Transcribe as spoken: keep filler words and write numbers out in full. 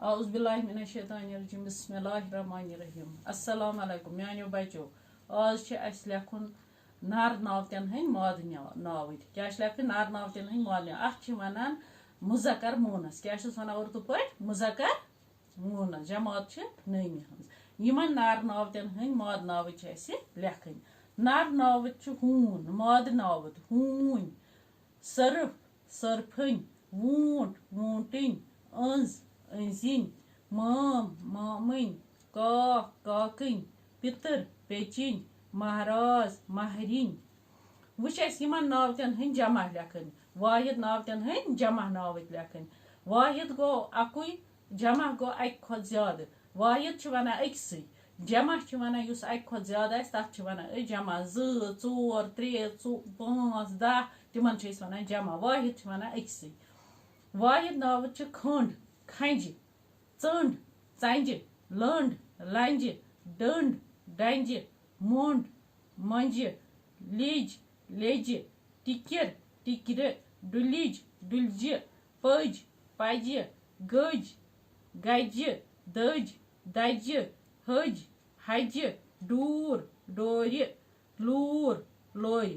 اعوذ باللہ من الشیطان الرجیم، بسم اللہ الرحمن الرحیم۔ السلام علیکم میانیو بچو، آز چھِ اَسہِ لیکھُن نر ناوتن ہٕنٛدۍ مادٕ ناو- ناوٕتۍ۔ کیٛاہ چھِ لیکھٕنۍ؟ نر ناوتن ہٕنٛدۍ مادٕ ناو۔ اَتھ چھِ وَنان مذکر مونث۔ کیٛاہ چھِس وَنان اُردو پٲٹھۍ؟ مذکر مونث۔ جماعت چھِ نٲمی ہٕنٛز۔ یِمن نر ناوتن ہٕنٛدۍ مادٕ ناوٕتۍ چھِ اَسہِ لیکھٕنۍ۔ نر ناوُت چھُ ہوٗن، مادٕ ناوُت ہوٗنۍ، سٔرٕف، سٔرفٕنۍ، ووٗنٛٹ، ووٗنٛٹٕنۍ، أنٛز، أنٛزِنۍ، مام، مامٕنۍ، کاک، کاکٕنۍ، پِتٕر، پیٚچِنۍ، مہراز، مہرِنۍ۔ وۄنۍ چھِ اَسہِ یِمن ناوتن ہٕنٛدۍ جمع لیکھٕنۍ، واحد ناوتن ہٕنٛدۍ جمع ناوٕتۍ لیکھٕنۍ۔ واحد گوٚو اَکُے، جمع گوٚو اَکہِ کھۄتہٕ زیادٕ۔ واحد چھِ وَنان أکسٕے، جمع چھِ وَنان یُس اَکہِ کھۄتہٕ زیادٕ آسہِ، تَتھ چھِ وَنان أسۍ جمع۔ زٕ، ژور، ترٛےٚ، ژو-، پانٛژھ، دَہ، تِمن چھِ أسۍ وَنان جمع۔ واحد چھِ وَنان أکسٕے۔ واحد ناوُت چھِ کھنٛڈ، کھنٛجہِ، ژٔنٛڈ، ژَنٛجہِ، لٔنٛڈ، لَنٛجہِ، ڈٔنٛڈ، ڈَنٛجہِ، مۄنٛڈ، مۄنٛجہِ، لیٚج، لیٚجہِ، ٹِکِر، ٹِکرِ، ڈُلِج، ڈُلجہِ، پٔج، پَجہِ، گٔج، گَجہِ، دٔج، دَجہِ، ۂج، ہَجہِ، ڈوٗر، ڈورِ، لوٗر، لورِ۔